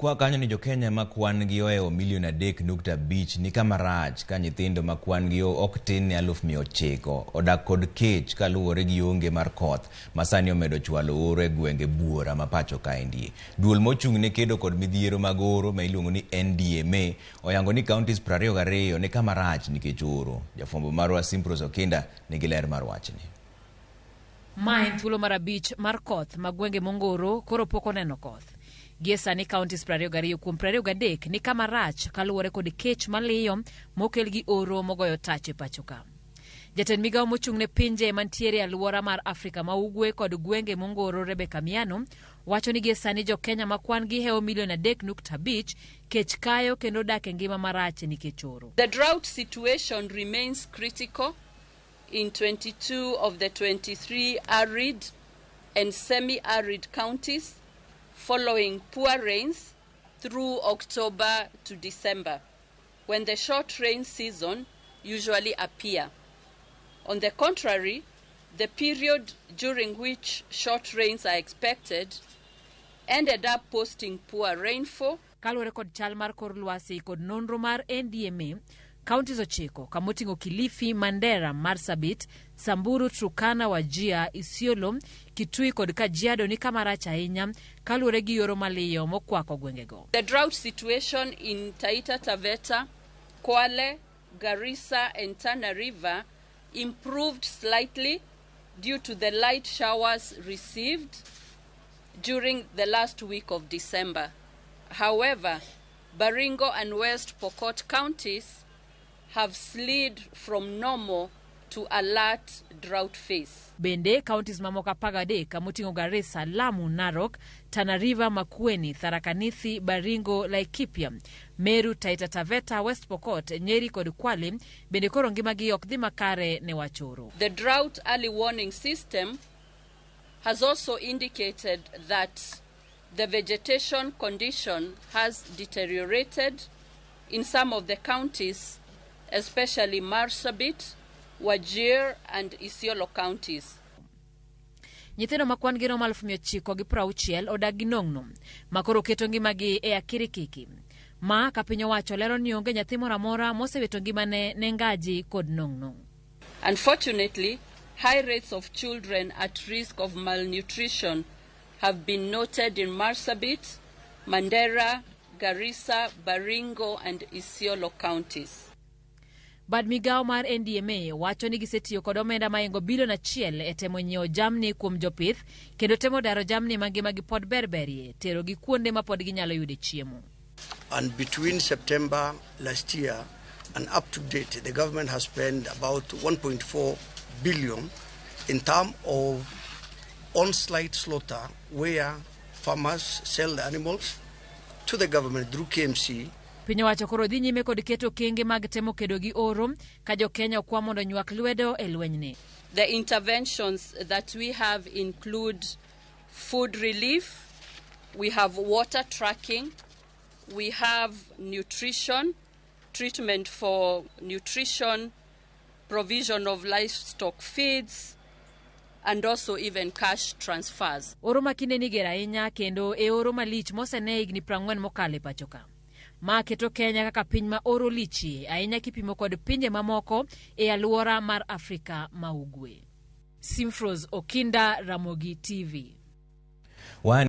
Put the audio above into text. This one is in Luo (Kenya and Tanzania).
Kwa kanyo ni jokenya ma kwan gi ohewo milion 3.5 ni kama rach ka nyithindo ma kwan gi ok tin ne 900,000 odak kod kech kaluwore gi onge mar koth ma sani omedo chwalo oro e gwenge buora ma pacho kaendi. Duol mochung' ne kedo kod midhiero mag oro ma iluongo ni NDMA oyango ni counties 22 ni kama rach nikech oro. Jafwambo marwa Simprose Okinda nigi ler mar wachni. Ma en thuolo mar abich mar koth ma gwenge mongoro koro pok oneno koth. Gie sani counties 22 kuom 23 ni kama rach kaluwore kod kech maliyo mokel gi oro mogoyo tach e pacho ka. Jatend migawo mochung' ne pinje mantiere e alwora mar Afrika ma Ugwe kod gwenge mongoro Rebecca Miano wacho ni gie sani jo Kenya ma kwan gi hewo milion 3.5 kech kayo kendo dak e ngima marach nikech oro. The drought situation remains critical in 22 of the 23 arid and semi-arid counties following poor rains through October to December, when the short rain season usually appear. On the contrary, the period during which short rains are expected ended up posting poor rainfall. Kaluwore kod chal mar kor lwasi kod nonro mar NDMA, counties ochiko kamoting'o Kilifi, Mandera, Marsabit, Samburu, Turkana, Wajir, Isiolo, Kitui kod Kajiado ni kama rach ahinya kaluwore gi yoro maliyo mokwako gwengego. The drought situation in Taita Taveta, Kwale, Garissa and Tana River improved slightly due to the light showers received during the last week of December. However, Baringo and West Pokot counties have slid from normal to alert drought phase. Bende counties mamoko 13 kamoting'o Garissa, Lamu, Narok, Tana River, Makueni, Tharaka Nithi, Baringo, Laikipia, Meru, Taita Taveta, West Pokot, Nyeri kod Kwale bende koro ngimagi ok dhi makare ne wach oro. The drought early warning system has also indicated that the vegetation condition has deteriorated in some of the counties, especially Marsabit, Wajir and Isiolo counties. Nyithindo ma kwan gi romo 960,000 odak gi nong'no ma koro keto ngimagi e akirikiki. Ma ka piny owacho lero ni onge nyathi moro amora mosewito ngimane ne ngaji kod nong'no. Unfortunately, high rates of children at risk of malnutrition have been noted in Marsabit, Mandera, Garissa, Baringo and Isiolo counties. Bad migawo mar NDMA wacho ni gisetiyo kod omenda mahingo bilion 1 e temo nyiewo jamni kuom jopith kendo temo daro jamni ma ngimagi pod berberie tero gi kuonde ma pod ginyalo yude chiemo. And between September last year and up to date, the government has spent about 1.4 billion in terms of on-site slaughter, where farmers sell the animals to the government through KMC. Piny owacho koro dhi nyime kod keto okenge mag temo kedo gi oro ka jo-Kenya okwa mondo onywak lwedo e lwenyni. The interventions that we have include food relief, we have water tracking, we have nutrition, treatment for nutrition, provision of livestock feeds, and also even cash transfers. Oro ma kinde ni ger ahinya kendo e oro malich mosene higni 40 mokalo e pacho ka. Ma keto Kenya kaka piny ma oro lichie ahinya kipimo kod pinje mamoko e alwora mar Afrika ma Ugwe. Simfrose Okinda, Ramogi TV.